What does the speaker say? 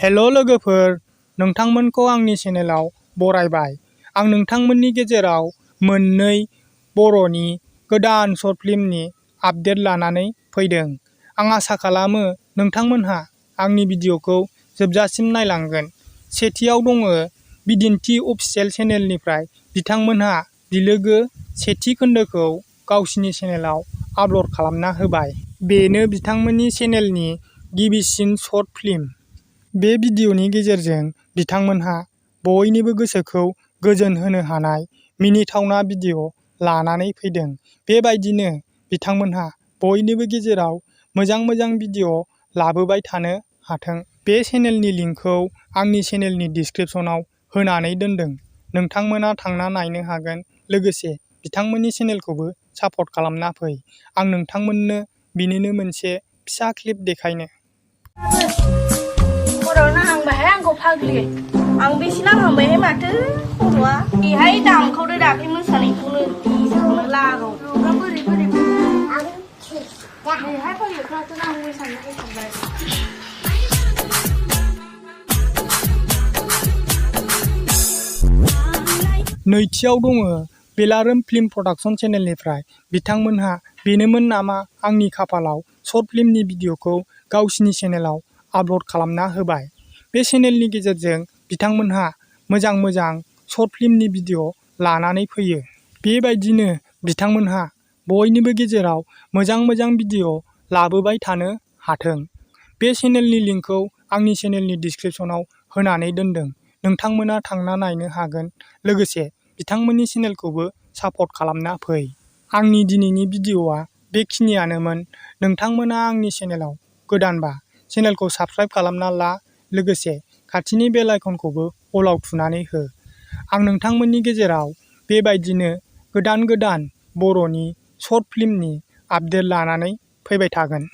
हेल' लोगोफोर, नोंथांमोनखौ आंनि चेनेलाव बरायबाय। आं नोंथांमोननि गेजेराव मोननै बर'नि गोदान शर्ट फिल्मनि आपडेट लानानै फैदों। आं आसा खालामो नोंथांमोनहा आंनि भिडिअखौ जोबजासिम नायलांगोन। सेथियाव दङ बिदिन्थि अफिसियेल चेनेलनिफ्राय बिथांमोनहा बिलोगो सेथि खोन्दोखौ गावसिनि चेनेलाव आपल'ड खालामना होबाय। बेनो बिथांमोननि चेनेलनि गिबिसिन शर्ट फिल्म। बे भिडिअनि गेजेरजों बिथांमोनहा बयनिबो गोसोखौ गोजोन होनो हानाय मिनिथावना भिडिअ लानानै फैदों। बेबायदिनो बिथांमोनहा बयनिबो गेजेराव मोजां भिडिअ लाबोबाय थानो हाथों। बे चेनेलनि लिंकखौ आंनि चेनेलनि डिसक्रिपसनाव होनानै दोनदों। नोंथांमोना थांना नायनो हागोन। लोगोसे बिथांमोननि चेनेलखौबो सापर्ट खालामना फै। आं नोंथांमोननो बिनिनो मोनसे फिसा क्लिप देखायनो। खर'ना हांबायहाय आंखौ फाग्लि। आं बेसिना हांबायहाय माथो खर'आ। बेहाय दानखावदो दाख्लै मोसानायखौनो बेजोंनो लागाव। बोरै बेहाय फैयोब्लाथ' आं मोसानायखौ थांबाय। नैथियाव दङ बेलारोम फिल्म प्रडाक्शन चेनेलनिफ्राय बिथांमोनहा बेनोमोन नामा आंनि खाफालाव शर्ट फिल्मनि भिडिअखौ गावसिनि चेनेलाव आपल'ड खालामना होबाय। बे चेनेलनि गेजेरजों बिथांमोनहा मोजां शर्ट फिल्मनि भिडिअ लानानै फैयो। बेबायदिनो बिथांमोनहा बयनिबो गेजेराव मोजां भिडिअ लाबोबाय थानो हाथों। बे चेनेलनि लिंकखौ आंनि चेनेलनि डिसक्रिपसनाव होनानै दोनदों। नोंथांमोना थांना नायनो हागोन। लोगोसे बिथांमोननि चेनेलखौबो सापर्ट खालामना फै। आंनि दिनैनि भिडिअआ बेखिनियानोमोन। नोंथांमोना आंनि चेनेलाव गोदानबा चेनेलखौ साबस्क्राइब खालामना ला। लोगोसे खाथिनि बेल आइकनखौबो अलाव थुनानै हो। आं नोंथांमोननि गेजेराव बेबायदिनो गोदान बर'नि शर्ट फिल्मनि आपडेट लानानै फैबाय थागोन।